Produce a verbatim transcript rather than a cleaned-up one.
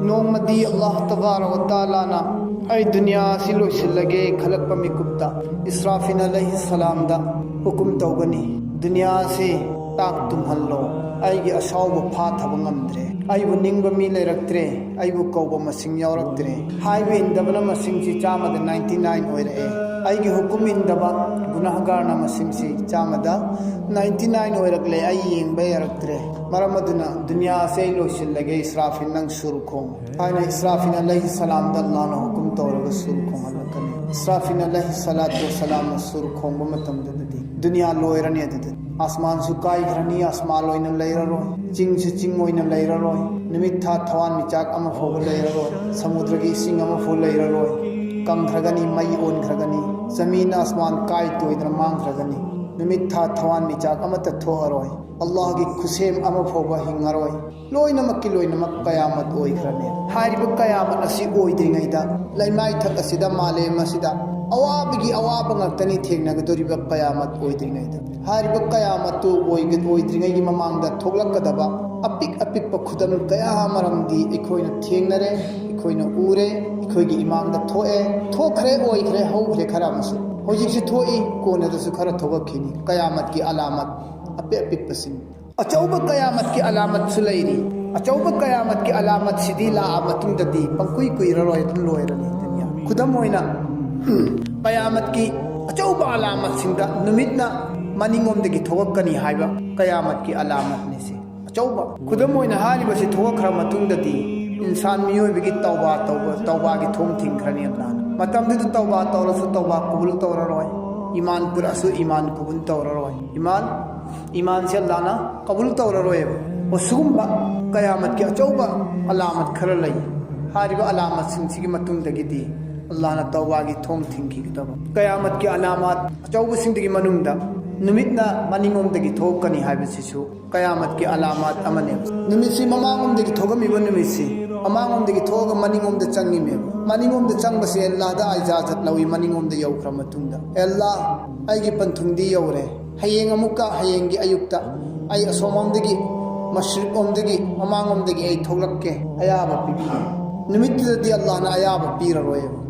ꯅꯣꯡꯃꯗꯤ ꯑꯜꯂꯥꯍ ꯇꯕꯥꯔꯛ ꯋ ꯇꯥꯂꯥꯅ ꯑꯩ ꯗꯨꯅꯤꯌꯥ ꯑꯁꯤ ꯂꯣꯏꯁꯤꯜꯂꯒꯦ ꯈꯜꯂꯛꯄ ꯃꯤꯀꯨꯞꯇ ꯏꯁꯔꯥꯐꯤꯜ ꯑꯂꯩꯍꯤ ꯁꯂꯥꯝꯗ ꯍꯨꯀꯨꯝ ꯇꯧꯒꯅꯤ, ꯗꯨꯅꯤꯌꯥ ꯑꯁꯤ ꯇꯥꯛ ꯇꯨꯝꯍꯜꯂꯣ, ꯑꯩꯒꯤ ꯑꯁꯥꯎꯕ ꯐꯥꯊꯕ ꯉꯝꯗ꯭ꯔꯦ, ꯑꯩꯕꯨ ꯅꯤꯡꯕ ꯃꯤ ꯂꯩꯔꯛꯇ꯭ꯔꯦ, ꯑꯩꯕꯨ ꯀꯧꯕ ꯃꯁꯤꯡ ꯌꯥꯎꯔꯛꯇ꯭ꯔꯦ꯫ ꯍꯥꯏꯕ ꯏꯟꯗꯕꯅ ꯃꯁꯤꯡꯁꯤ ꯆꯥꯝꯃꯗ ninety nine ꯑꯣꯏꯔꯛꯑꯦ꯫ ꯑꯩꯒꯤ ꯍꯨꯀꯨꯝ ꯏꯟꯗꯕ ꯒꯨꯅꯥꯍꯒꯥꯔꯅ ꯃꯁꯤꯡꯁꯤ ꯆꯥꯝꯃꯗ ninety nine ꯑꯣꯏꯔꯛꯂꯦ꯫ ꯑꯩ ꯌꯦꯡꯕ ꯌꯥꯔꯛꯇ꯭ꯔꯦ꯫ ꯃꯔꯝ ꯑꯗꯨꯅ ꯗꯨꯅꯤꯌꯥ ꯑꯁꯤ ꯑꯩ ꯂꯣꯏꯁꯤꯜꯂꯒꯦ꯫ ꯏꯁꯔꯥꯐꯤꯜ, ꯅꯪ ꯁꯨꯔ ꯈꯣꯡꯉꯨ ꯍꯥꯏꯅ ꯏꯁꯔꯥꯐꯤꯜ ꯑꯂꯩꯍꯤ ꯁꯂꯥꯝꯗ ꯑꯜꯂꯥꯍꯅ ꯍꯨꯀꯨꯝ ꯇꯧꯔꯒ ꯁꯨꯔ ꯈꯣꯡꯍꯜꯂꯛꯀꯅꯤ꯫ ꯏꯁꯔꯥꯐꯤꯜ ꯑꯂꯩꯍꯤ ꯁꯂꯥꯇꯨ ꯋꯁꯁꯂꯥꯝꯅ ꯁꯨꯔ ꯈꯣꯡꯕ ꯃꯇꯝꯗꯨꯗꯗꯤ ꯗꯨꯅꯤꯌꯥ ꯂꯣꯏꯔꯅꯤ꯫ ꯑꯗꯨꯗ ꯑꯁꯃꯥꯟꯁꯨ ꯀꯥꯏꯈ꯭ꯔꯅꯤ, ꯑꯁꯃꯥꯟ ꯑꯣꯏꯅ ꯂꯩꯔꯔꯣꯏ꯫ ꯆꯤꯡꯁꯨ ꯆꯤꯡ ꯑꯣꯏꯅ ꯂꯩꯔꯔꯣꯏ꯫ ꯅꯨꯃꯤꯠ, ꯊꯥ, ꯊꯋꯥꯟꯃꯤꯆꯥꯛ ꯑꯃ ꯐꯥꯎꯕ ꯂꯩꯔꯔꯣꯏ꯫ ꯁꯃꯨꯗ꯭ꯔꯒꯤ ꯏꯁꯤꯡ ꯑꯃ ꯐꯥꯎ ꯂꯩꯔꯔꯣꯏ꯫ ꯀꯪꯈ꯭ꯔꯒꯅꯤ, ꯃꯩ ꯑꯣꯟꯈ꯭ꯔꯒꯅꯤ꯫ ꯖꯃꯤꯟ ꯑꯁꯃꯥꯟ ꯀꯥꯏ ꯇꯣꯏꯗꯅ ꯃꯥꯡꯈ꯭ꯔꯒꯅꯤ꯫ ꯅꯨꯃꯤꯠ, ꯊꯥ, ꯊꯋꯥꯟꯃꯤꯆꯥꯛ ꯑꯃꯠꯇ ꯊꯣꯛꯑꯔꯣꯏ꯫ ꯑꯜꯂꯥꯍꯒꯤ ꯈꯨꯠꯁꯦꯝ ꯑꯃ ꯐꯥꯎꯕ ꯍꯤꯡꯉꯔꯣꯏ꯫ ꯂꯣꯏꯅꯃꯛꯀꯤ ꯂꯣꯏꯅꯃꯛ ꯀꯌꯥꯃꯠ ꯑꯣꯏꯈ꯭ꯔꯅꯤ꯫ ꯍꯥꯏꯔꯤꯕ ꯀꯌꯥꯃꯠ ꯑꯁꯤ ꯑꯣꯏꯗ꯭ꯔꯤꯉꯩꯗ, ꯂꯩꯃꯥꯏꯊꯛ ꯑꯁꯤꯗ, ꯃꯥꯂꯦꯝ ꯑꯁꯤꯗ ꯑꯋꯥꯕꯒꯤ ꯑꯋꯥꯕ ꯉꯥꯛꯇꯅꯤ ꯊꯦꯡꯅꯒꯗꯧꯔꯤꯕ ꯀꯌꯥꯃꯠ ꯑꯣꯏꯗ꯭ꯔꯤꯉꯩꯗ꯫ ꯍꯥꯏꯔꯤꯕ ꯀꯌꯥꯃꯠꯇꯨ ꯑꯣꯏꯒ-, ꯑꯣꯏꯗ꯭ꯔꯤꯉꯩꯒꯤ ꯃꯃꯥꯡꯗ ꯊꯣꯛꯂꯛꯀꯗꯕ ꯑꯄꯤꯛ ꯑꯄꯤꯛꯄ ꯈꯨꯗꯝ ꯀꯌꯥ ꯃꯔꯝꯗꯤ ꯑꯩꯈꯣꯏꯅ ꯊꯦꯡꯅꯔꯦ, ꯑꯩꯈꯣꯏꯅ ꯎꯔꯦ, ꯑꯩꯈꯣꯏꯒꯤ ꯏꯃꯥꯡꯗ ꯊꯣꯛꯑꯦ, ꯊꯣꯛꯈ꯭ꯔꯦ, ꯑꯣꯏꯈ꯭ꯔꯦ, ꯍꯧꯈ꯭ꯔꯦ ꯈꯔ ꯑꯃꯁꯨ꯫ ꯍꯧꯖꯤꯛꯁꯨ ꯊꯣꯛꯏ, ꯀꯣꯟꯅꯗꯁꯨ ꯈꯔ ꯊꯣꯛꯂꯛꯈꯤꯅꯤ꯫ ꯀꯌꯥꯃꯠꯀꯤ ꯑꯂꯥꯃꯠ ꯑꯄꯤꯛ ꯑꯄꯤꯛꯄꯁꯤꯡ꯫ ꯑꯆꯧꯕ ꯀꯌꯥꯃꯠꯀꯤ ꯑꯂꯥꯃꯠꯁꯨ ꯂꯩꯔꯤ꯫ ꯑꯆꯧꯕ ꯀꯌꯥꯃꯠꯀꯤ ꯑꯂꯥꯃꯠꯁꯤꯗꯤ ꯂꯥꯛꯑ ꯃꯇꯨꯡꯗꯗꯤ ꯄꯪꯀꯨꯏ ꯀꯨꯏꯔꯔꯣꯏ, ꯑꯗꯨꯝ ꯂꯣꯏꯔꯅꯤ ꯗꯨꯅꯤꯌꯥ꯫ ꯈꯨꯗꯝ ꯑꯣꯏꯅ, ꯀꯌꯥꯃꯠꯀꯤ ꯑꯆꯧꯕ ꯑꯂꯥꯃꯠꯁꯤꯡꯗ ꯅꯨꯃꯤꯠꯅ ꯃꯅꯤꯡꯂꯣꯝꯗꯒꯤ ꯊꯣꯛꯂꯛꯀꯅꯤ ꯍꯥꯏꯕ ꯀꯌꯥꯃꯠꯀꯤ ꯑꯂꯥꯃꯠꯅꯤ ꯁꯤ꯫ ꯑꯆꯧꯕ꯫ ꯈꯨꯗꯝ ꯑꯣꯏꯅ ꯍꯥꯏꯔꯤꯕꯁꯤ ꯊꯣꯛꯂꯛꯈ꯭ꯔ ꯃꯇꯨꯡꯗꯗꯤ ꯏꯟꯁꯥꯟ ꯃꯤꯑꯣꯏꯕꯒꯤ ꯇꯧꯕꯥ ꯇꯧꯕ, ꯇꯧꯕꯥꯒꯤ ꯊꯣꯡ ꯊꯤꯡꯈ꯭ꯔꯅꯤ ꯑꯜꯂꯥꯍꯅ꯫ ꯃꯇꯝꯗꯨꯗ ꯇꯧꯕꯥ ꯇꯧꯔꯁꯨ ꯇꯧꯕꯥ ꯀꯕꯨꯜ ꯇꯧꯔꯔꯣꯏ꯫ ꯏꯃꯥꯟ ꯄꯨꯔꯛꯑꯁꯨ ꯏꯃꯥꯟ ꯀꯕꯨꯜ ꯇꯧꯔꯔꯣꯏ꯫ ꯏꯃꯥꯟ, ꯏꯃꯥꯟꯁꯦ ꯑꯜꯂꯥꯍꯅ ꯀꯕꯨꯜ ꯇꯧꯔꯔꯣꯏꯕ꯫ ꯑꯣ, ꯁꯤꯒꯨꯝꯕ ꯀꯌꯥꯃꯠꯀꯤ ꯑꯆꯧꯕ ꯑꯂꯥꯃꯠ ꯈꯔ ꯂꯩ꯫ ꯍꯥꯏꯔꯤꯕ ꯑꯂꯥꯃꯠꯁꯤꯡꯁꯤꯒꯤ ꯃꯇꯨꯡꯗꯒꯤꯗꯤ ꯑꯜꯂꯥꯍꯅ ꯇꯧꯕꯥꯒꯤ ꯊꯣꯡ ꯊꯤꯡꯈꯤꯒꯗꯕ꯫ ꯀꯌꯥꯃꯠꯀꯤ ꯑꯂꯥꯃꯠ ꯑꯆꯧꯕꯁꯤꯡꯗꯨꯒꯤ ꯃꯅꯨꯡꯗ ꯅꯨꯃꯤꯠꯅ ꯃꯅꯤꯡꯂꯣꯝꯗꯒꯤ ꯊꯣꯛꯀꯅꯤ ꯍꯥꯏꯕꯁꯤꯁꯨ ꯀꯌꯥꯃꯠꯀꯤ ꯑꯂꯥꯃꯠ ꯑꯃꯅꯦꯕ꯫ ꯅꯨꯃꯤꯠꯁꯤ ꯃꯃꯥꯡꯂꯣꯝꯗꯒꯤ ꯊꯣꯛꯂꯝꯃꯤꯕ ꯅꯨꯃꯤꯠꯁꯤ ꯃꯃꯥꯡꯂꯣꯝꯗꯒꯤ ꯊꯣꯛꯑꯒ ꯃꯅꯤꯡꯂꯣꯝꯗ ꯆꯪꯉꯤꯃꯦꯕ꯫ ꯃꯅꯤꯡꯂꯣꯝꯗ ꯆꯪꯕꯁꯦ ꯑꯜꯂꯥꯍꯗ ꯏꯖꯥꯖꯠ ꯂꯧꯏ, ꯃꯅꯤꯡꯂꯣꯝꯗ ꯌꯧꯈ꯭ꯔ ꯃꯇꯨꯡꯗ, "ꯑꯦ ꯑꯜꯂꯥꯍ, ꯑꯩꯒꯤ ꯄꯟꯊꯨꯡꯗꯤ ꯌꯧꯔꯦ꯫ ꯍꯌꯦꯡ ꯑꯃꯨꯛꯀ, ꯍꯌꯦꯡꯒꯤ ꯑꯌꯨꯛꯇ ꯑꯩ ꯑꯁꯣꯝꯂꯣꯝꯗꯒꯤ ꯃꯁ꯭ꯔꯤꯛ ꯂꯣꯝꯗꯒꯤ, ꯃꯃꯥꯡꯂꯣꯝꯗꯒꯤ ꯑꯩ ꯊꯣꯛꯂꯛꯀꯦ, ꯑꯌꯥꯕ ꯄꯤꯕꯤꯌꯨ꯫ ꯅꯨꯃꯤꯠꯇꯨꯗꯗꯤ ꯑꯜꯂꯥꯍꯅ ꯑꯌꯥꯕ ꯄꯤꯔꯔꯣꯏꯕ꯫